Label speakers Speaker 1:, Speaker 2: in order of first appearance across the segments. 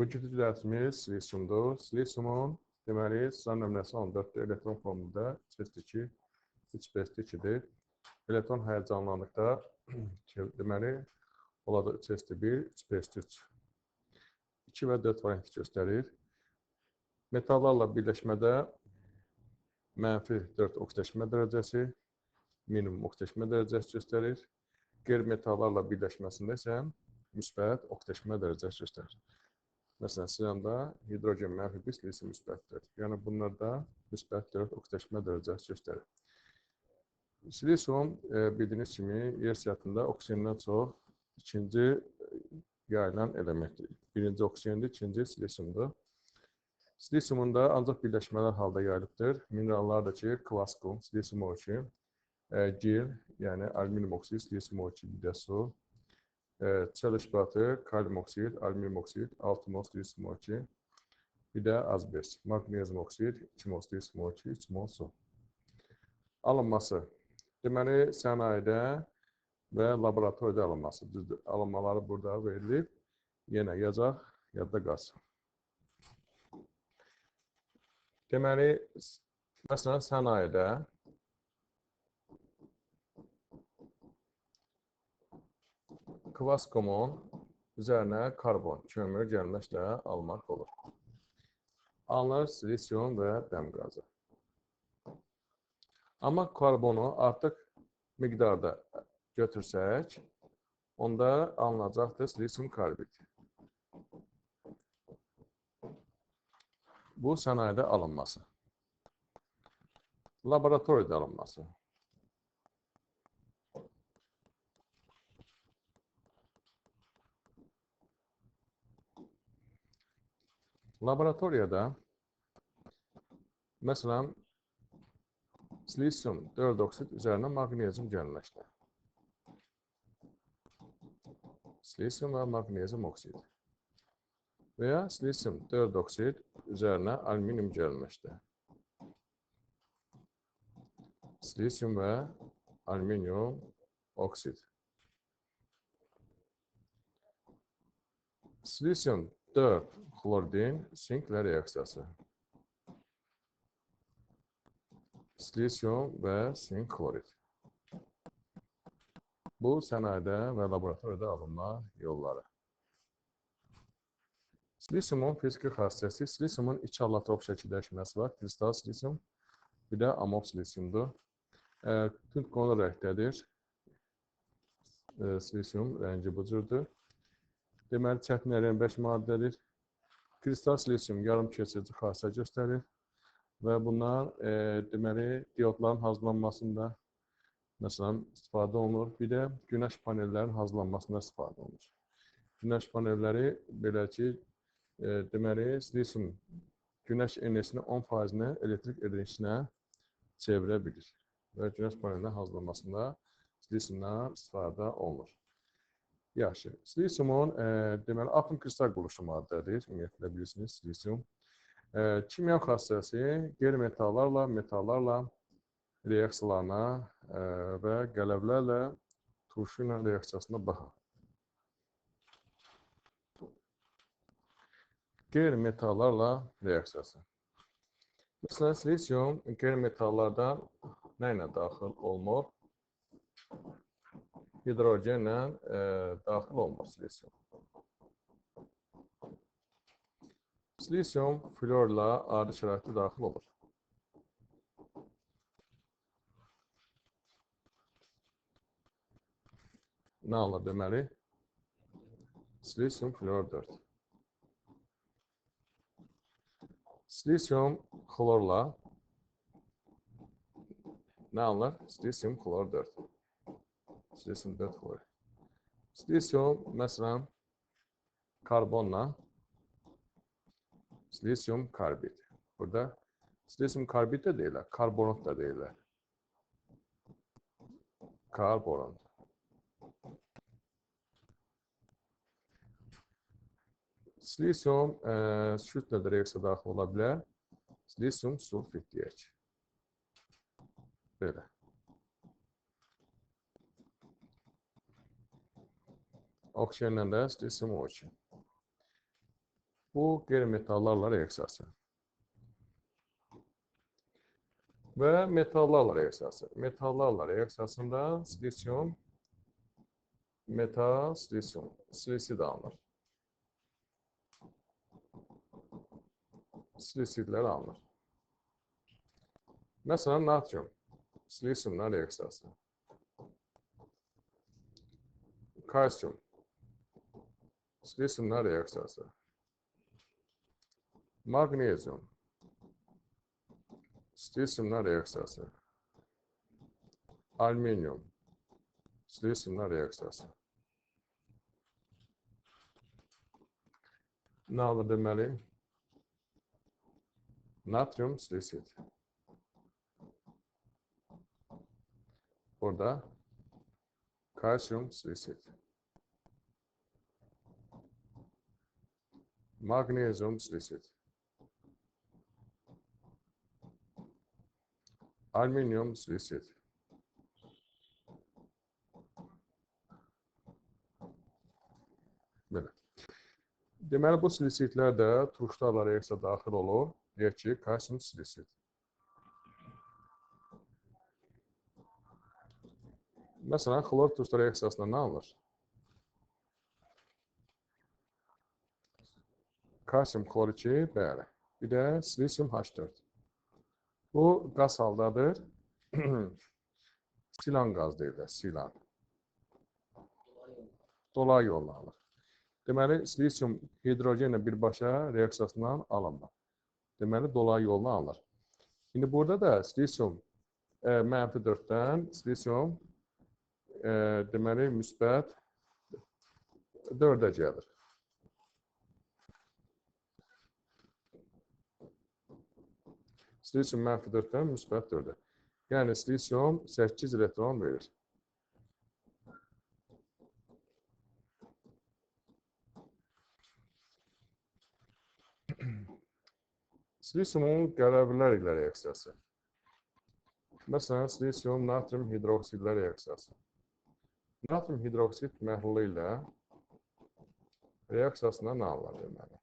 Speaker 1: Bugünkü dərsimiz silisiumdur. Silisiumun deməli sıra nömrəsi 14-dür. Elektron formunda 3s2, 3p2-dir. Elektron həyəcanlandıqda deməli olacaq 3s1, 3p3. 2 və 4 variantı göstərir. Metallarla birləşmədə mənfi 4 oksidaşmə dərəcəsi, minimum oksidaşmə dərəcəsi göstərir. Qeyri-metallarla birləşməsində isə müsbət oksidaşmə dərəcəsi göstərir. Məsələn, siyanda hidrogen mənfi 1, silisium müsbət 4. Yəni, bunlar da müsbət 4 oksidaşmə dərəcəsi göstərir. Silisium, bildiyiniz kimi, yer səthində oksigendən çox ikinci yayılan elementdir. Birinci oksigendir, ikinci silisiumdur. Silisiumun da ancaq birləşmələr halda yayılıbdır. Minerallar da ki, kvaskum, silisium O2, gil, yəni alüminium oksid, silisium O2, bir də su, çəl işbatı, kalium oksid, alüminium oksid, 6 mol silisium O2, bir də azbest, maqnezium oksid, 2 mol silisium O2, 3 mol su. Alınması. Deməli, sənayedə və laboratoriyada alınması. Düzdür, alınmaları burada verilib. Yenə yazacaq, yadda qalsın. Deməli, məsələn, sənayedə kvaskumun üzərinə karbon, kömür gəlməklə almaq olur. Alınır silisium və dəm qazı. Amma karbonu artıq miqdarda götürsək, onda alınacaqdır silisium karbid. Bu, sənayedə alınması. Laboratoriyada alınması. Laboratoriyada, məsələn, silisium 4 oksid üzərinə maqnezium gəlməkdə. Silisium və maqnezium oksid. Və ya silisium 4 oksid üzərinə alüminium gəlməkdə. Silisium və alüminium oksid. Silisium 4 xloridin sinklə reaksiyası. Silisium və sink xlorid. Bu, sənayedə və laboratoriyada alınma yolları. Silisiumun fiziki xassəsi, silisiumun iki allotrop şəkildəşməsi var. Kristal silisium, bir də amorf silisiumdur. Tünd qonur rəngdədir. Silisium rəngi bu cürdür. Deməli, çətin əriyən 5 maddədir. Kristal silisium yarım keçirici xassə göstərir və bunlar deməli, diodların hazırlanmasında məsələn, istifadə olunur. Bir də günəş panellərinin hazırlanmasında istifadə olunur. Günəş panelləri belə ki, deməli, silisium günəş enerjisinin 10%-ni elektrik enerjisinə çevirə bilir və günəş panellərinin hazırlanmasında silisiumdan istifadə olunur. Yaxşı, silisiumun deməli, atom kristal quruluşu maddədir, ümumiyyətlə bilirsiniz, silisium. Kimya xassəsi qeyri-metallarla, metallarla reaksiyalarına və qələvlərlə turşu ilə reaksiyasına baxın. Qeyri-metallarla reaksiyası. Məsələn, silisium qeyri-metallardan nə ilə daxil olmur? Hidrogenlə daxil olmur silisium. Silisium florla adi şəraitdə daxil olur. Nə alır deməli? Silisium flor 4. Silisium xlorla nə alır? Silisium xlor 4. Silisium 4 xlor. Silisium, məsələn, karbonla silisium karbid. Burada silisium karbid də deyirlər, karbonat da deyirlər. Karbonat. Silisium südlə də reaksiya daxil ola bilər. Silisium sulfid deyək. Belə. Oksigenlə də silisium O2. Bu qeyri-metallarla reaksiyası. Və metallarla reaksiyası. Metallarla reaksiyasında silisium, metal, silisium, silisid alınır. Silisidlər alınır. Məsələn, natrium, silisiumla reaksiyası. Kalsium, silisiumla reaksiyası. Magnezyum, silisiumla reaksiyası. Alüminyum, silisiumla reaksiyası. Nə alır deməli? Natrium silisid. Burada kalsium silisid. Magnezyum silisid. Alüminyum silisid. Belə. Deməli, bu silisidlər də turşlarla reaksiya daxil olur. Deyək ki, kalsium silisid. Məsələn, xlor turşlar reaksiyasında nə alınır? Kalsium xlor 2, bəli. Bir də silisium H4. Bu qaz haldadır. Silan qaz deyirlər, silan. Dolayı yolla alınır. Deməli, silisium hidrogenlə birbaşa reaksiyasından alınmır. Deməli, dolayı yolla alınır. İndi burada da silisium mənfi 4-dən silisium deməli, müsbət 4-ə gəlir. Silisium mənfi 4-dən müsbət 4-ə. Yəni, silisium 8 elektron verir. Silisiumun qələvlər ilə reaksiyası. Məsələn, silisium natrium hidroksidlə reaksiyası. Natrium hidroksid məhlulu ilə reaksiyasına nə alınır deməli?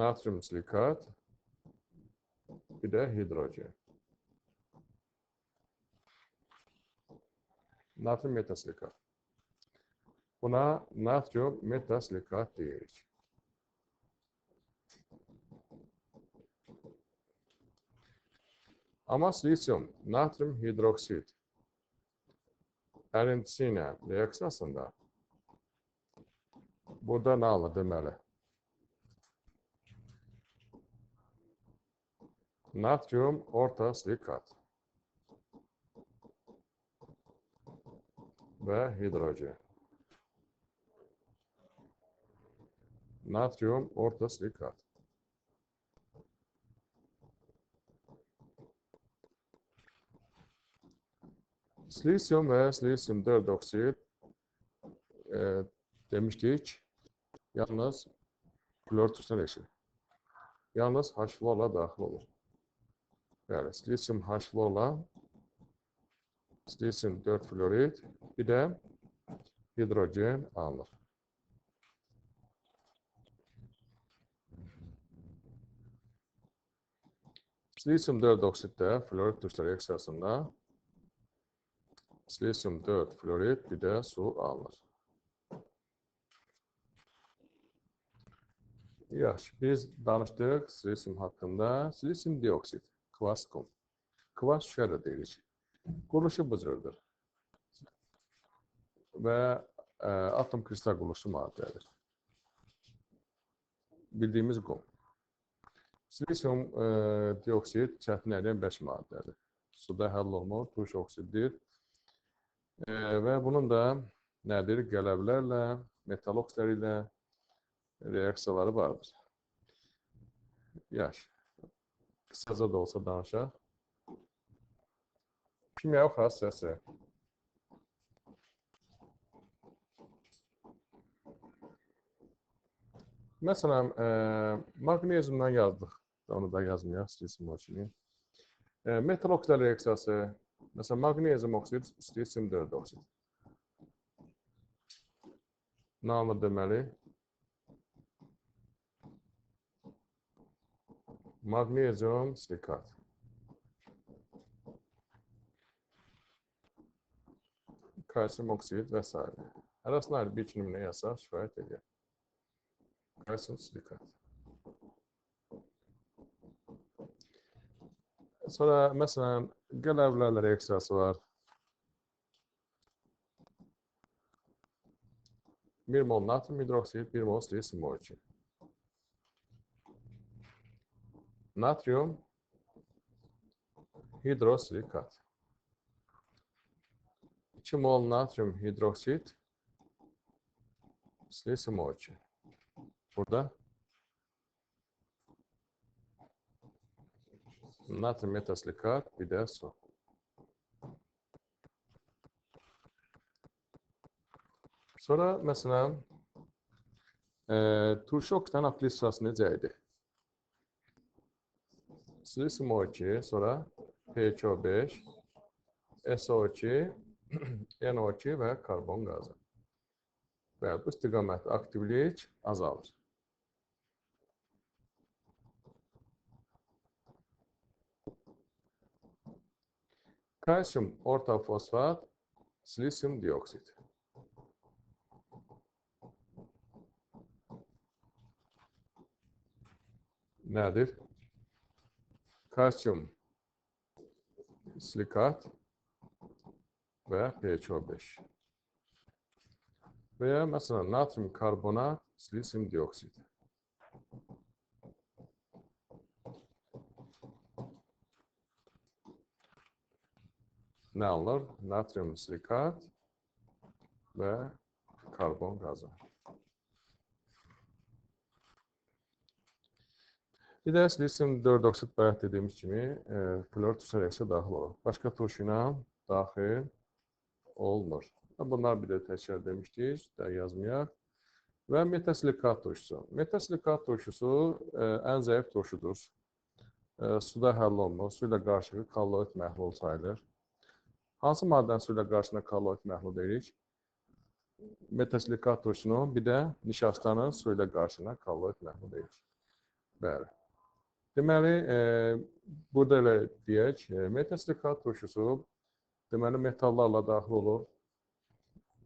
Speaker 1: Natrium silikat, bir də hidrogen. Natrium metasilikat. Buna natrium metasilikat deyirik. Amma silisium natrium hidroksid ərintisi ilə reaksiyasında burada nə alır deməli? Natrium ortasilikat və hidrogen. Natrium ortasilikat. Silisium və silisium 4 oksid demişdik, yalnız klor turşuna reaksiya. Yalnız H florla daxil olur. Bəli, silisium H florla silisium 4 florid, bir də hidrogen alınır. Silisium 4 oksiddə florid turşu reaksiyasında silisium 4 florid, bir də su alınır. Yaxşı, biz danışdıq silisium haqqında. Silisium dioksid, kvars qum. Kvars şüşə də deyirik. Quruluşu bu cürdür. Və atom kristal quruluşu maddədir. Bildiyimiz qum. Silisium dioksid çətin əriyən 5 maddədir. Suda həll olunur, turş oksiddir. Və bunun da nədir? Qələvlərlə, metal oksидləri ilə reaksiyaları vardır. Yaxşı, qısaca da olsa danışaq. Kimyəvi xassəsi. Məsələn, maqneziumdan yazdıq. Onu da yazmayaq, silisium oksidini. Metal oksidlər reaksiyası. Məsələn, maqnezium oksid, silisium 4 oksid. Nə alınır deməli? Maqnezium silikat. Kalsium oksid və s. Hərəsini ayrı bir iki nümunə yazsaq kifayət edir. Kalsium silikat. Sonra məsələn, qələvlərlə reaksiyası var. 1 mol natrium hidroksid, 1 mol silisium O2. Natrium hidrosilikat. 2 mol natrium hidroksid, silisium O2. Burada natrium metasilikat, bir də su. Sonra məsələn, turşu oksidan aktivasiyası necə idi? Silisium O2, sonra P2O5, SO2, NO2 və karbon qazı. Və bu istiqamətdə aktivlik azalır. Kalsium ortofosfat, silisium dioksid. Nədir? Kalsium silikat və P2O5. Və ya məsələn, natrium karbonat, silisium dioksid. Nə alınır? Natrium silikat və karbon qazı. Bir də silisium 4 oksid bayaq dediyimiz kimi flor turşu reaksiya daxil olur. Başqa turşu ilə daxil olmur. Bunlar bir də təkrar demişdik, də yazmayaq. Və metasilikat turşusu. Metasilikat turşusu ən zəif turşudur. Suda həll olunur, su ilə qarışığı kolloid məhlul sayılır. Hansı maddənin su ilə qarşısında kolloid məhlul deyirik? Metasilikat turşunun, bir də nişastanın su ilə qarşısına kolloid məhlul deyirik. Bəli. Deməli, burada elə deyək, metasilikat turşusu deməli, metallarla daxil olur,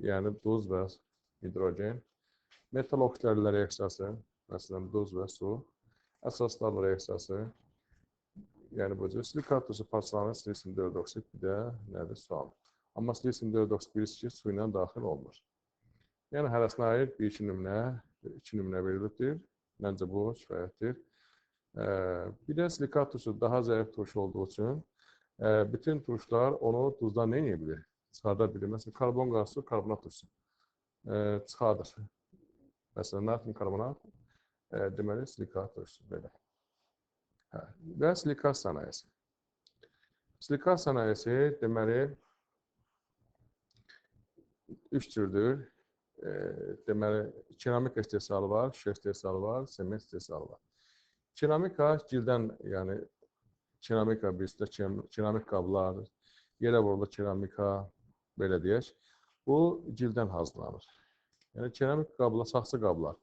Speaker 1: yəni duz və hidrogen. Metal oksidlərlə reaksiyası, məsələn, duz və su, əsaslarla reaksiyası, yəni bu cür. Silikat turşusu parçalanır, silisium 4 oksid, bir də nədir, su alınır. Amma silisium 4 oksid bilirsiniz ki, su ilə daxil olmur. Yəni, hərəsinə aid bir iki nümunə, iki nümunə verilibdir. Məncə bu kifayətdir. Bir də silikat turşusu daha zəif turşu olduğu üçün bütün turşular onu duzdan nə edə bilir? Çıxarda bilir. Məsələn, karbon qazı, karbonat turşusu çıxardır. Məsələn, natrium karbonat, deməli, silikat turşusu belə. Və silikat sənayesi. Silikat sənayesi, deməli, üç cürdür. Deməli, keramika istehsalı var, şüşə istehsalı var, sement istehsalı var. Keramika gildən, yəni keramika bizdə keramik qablar, yerə vurulu keramika, belə deyək, bu gildən hazırlanır. Yəni keramik qablar, saxsı qablar.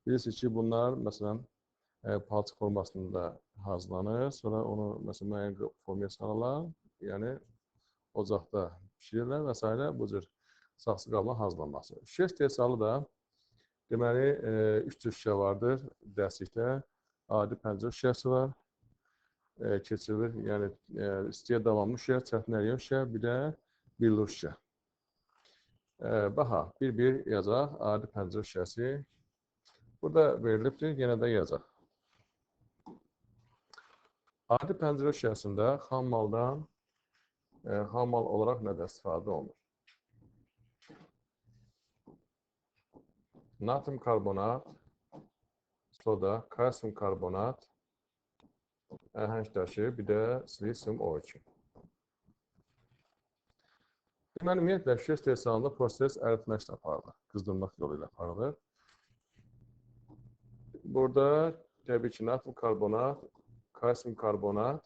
Speaker 1: Bilirsiniz ki, bunlar məsələn palçıq formasında hazırlanır, sonra onu məsələn müəyyən formaya salırlar, yəni ocaqda pişirirlər və s. Bu cür saxsı qabların hazırlanması. Şüşə istehsalı da deməli üç cür şüşə vardır dərslikdə. Adi pəncərə şüşəsi var, keçirilir, yəni istiyə davamlı şüşə, çətin əriyən şüşə, bir də billur şüşə. Baha, bir-bir yazaq, adi pəncərə şüşəsi. Burada verilibdir, yenə də yazaq. Adi pəncərə şüşəsində xammaldan, xammal olaraq nədə istifadə olunur? Natrium karbonat, soda, kalsium karbonat, əhəng daşı, bir də silisium O2. Deməli, ümumiyyətlə, şüşə istehsalında proses əritməklə aparılır, qızdırmaq yolu ilə aparılır. Burada təbii ki, natrium karbonat, kalsium karbonat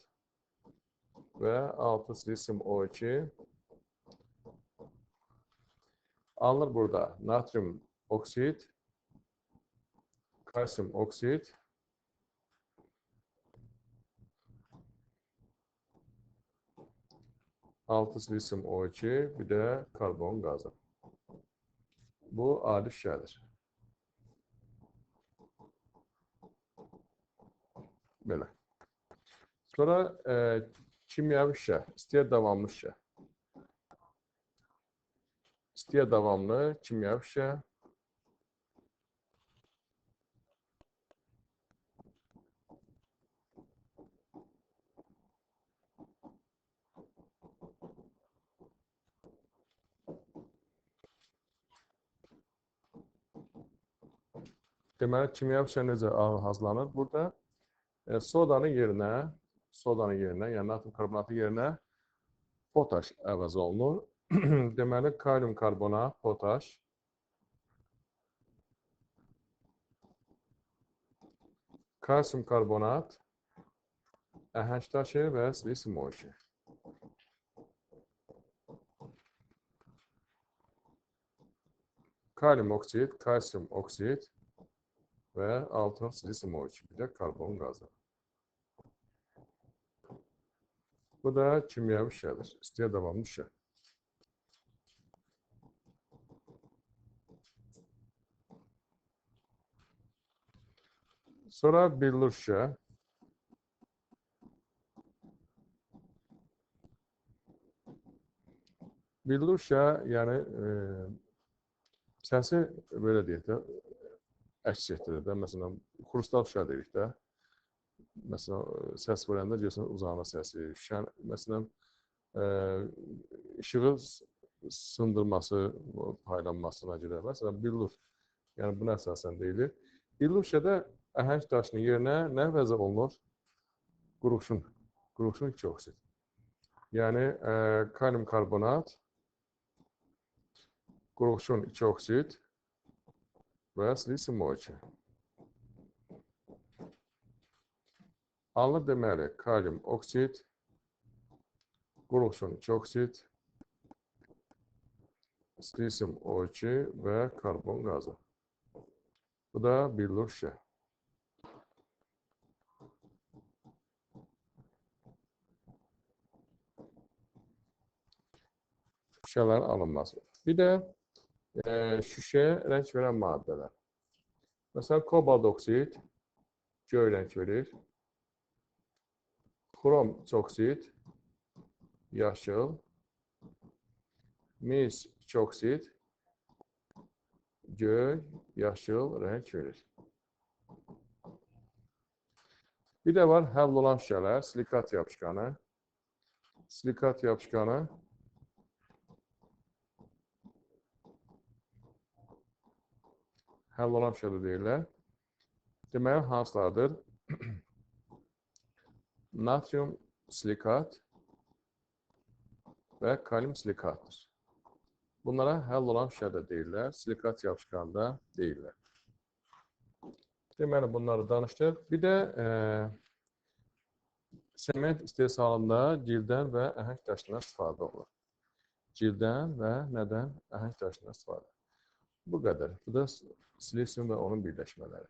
Speaker 1: və 6 silisium O2 alınır burada. Natrium oksid, kalsium oksid, altı silisium O2, bir də karbon qazı. Bu adi şüşədir. Belə. Sonra kimyəvi şüşə, istiyə davamlı şüşə. İstiyə davamlı kimyəvi şüşə. Deməli, kimyəvi şüşə necə hazırlanır? Burada sodanın yerinə, yəni natrium karbonatı yerinə potaş əvəz olunur. Deməli, kalium karbonat, potaş. Kalsium karbonat, əhəng daşı və silisium O2. Kalium oksid, kalsium oksid və altın silisium O2, bir də karbon qazı. Bu da kimyəvi şüşədir, istiyə davamlı şüşə. Sonra billur şüşə. Billur şüşə, yəni səsi belə deyək də, əks etdirir də, məsələn, xrustal şüşə deyirik də. Məsələn, səs verəndə deyirsən, uzağına səsi, şüşənin, məsələn, işığı sındırması, paylanmasına görə, məsələn, billur, yəni buna əsasən deyilir. Billur şüşədə əhəng daşının yerinə nə əvəz olunur? Qurğuşun, qurğuşun 2 oksid. Yəni, kalium karbonat, qurğuşun 2 oksid və silisium O2. Alınır deməli, kalium oksid, qurğuşun 2 oksid, silisium O2 və karbon qazı. Bu da billur şüşə. Şüşələrin alınması. Bir də şüşəyə rəng verən maddələr. Məsələn, kobalt oksid göy rəng verir. Xrom oksid yaşıl. Mis oksid göy, yaşıl rəng verir. Bir də var həll olan şüşələr, silikat yapışqanı. Silikat yapışqanı həll olan şüşədə deyirlər. Deməli, hansılardır? Natrium silikat və kalium silikatdır. Bunlara həll olan şüşədə deyirlər, silikat yapışqanı da deyirlər. Deməli, bunları danışdıq. Bir də sement istehsalında gildən və əhəng daşından istifadə olunur. Gildən və nədən? Əhəng daşından istifadə. Bu qədər. Bu da silisium və onun birləşmələri.